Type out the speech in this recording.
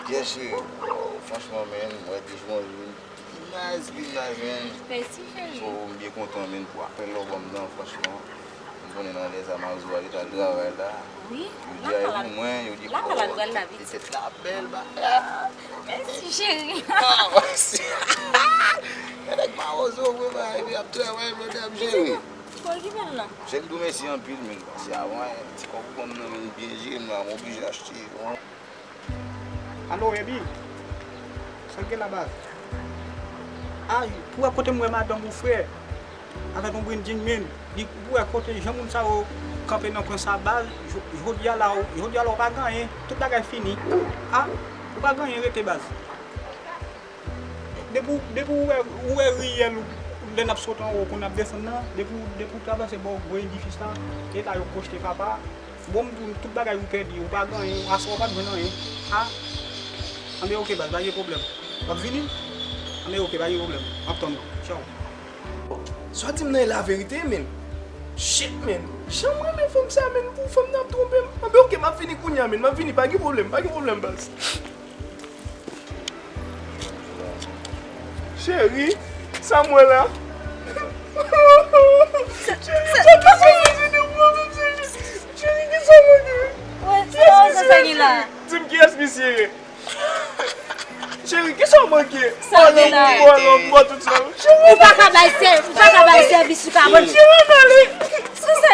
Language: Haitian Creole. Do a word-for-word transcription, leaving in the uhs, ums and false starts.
Yes, cheri. Franchman, man, mwen di bonjou. Nice, nice, man. Mèsi, cheri. So, m byen kontan, man, pou apèl la w ban m nan, franchman. M konnen nan lè sa, Mazo a gentan al travay la. Wi, yo di a pou mwen, yo di, oh, li tèt la bèl, ba. Mèsi, cheri. Ah, mèsi. Nèg Mazo, vre, ba, epi ap travay, blòdè, ap jere. Ki bèl la. Chèk di w mèsi anpil, men, paske avan, ti kòb ou ban m nan, men, byen jere m la, m oblije achte, bon. Alo, Ebi? Sa k gen la, baz? Ah, pou wè kote m wè madanm ou, frè, avèk yon brending, men, li, pou wè kote jan moun sa yo kanpe nan kwen sa, baz, jo-, jodi a la, jodi a la, ou pa gen anyen, tout bagay fini. Ah, ou pa gen anyen, rete, baz. Depi w, depi w wè, ou wè riyèl ou, lè n ap sot anwo, kounye a ap desann nan, depi w, depi w travèse bò gwo edifis la, e la yo pwojte papa, bon, m di w, tout bagay ou pèdi, ou pa gen anyen, aswè ou p ap jwenn anyen. A, anben, oke, baz, pa gen pwoblèm. W ap vini? Anben, oke, pa gen pwoblèm. M ap tann ou. Tchaw. Sa w di m nan e laverite, men. Shit, men. Jan m renmen fanm sa, men, pou fanm nan ap twonpe m. Anben, oke, m ap vini kounye a, men. M ap vini, pa gen pwoblèm, pa gen pwoblèm, baz. Cheri, sa m wè la? Cheri, sa ki sa mwen di de mwen menm, cheri? Cheri, ki sa mwen di? Wè, sa, sa, sa ki la? Di m kiyès misye ye. Cheri, ki sa w manke? Sa ki la? Bò lòm, bò tout sa. Cheri, ou pa ka bay sè-, ou pa ka bay sèvis sou kabòn. Cheri, ale. Sa se.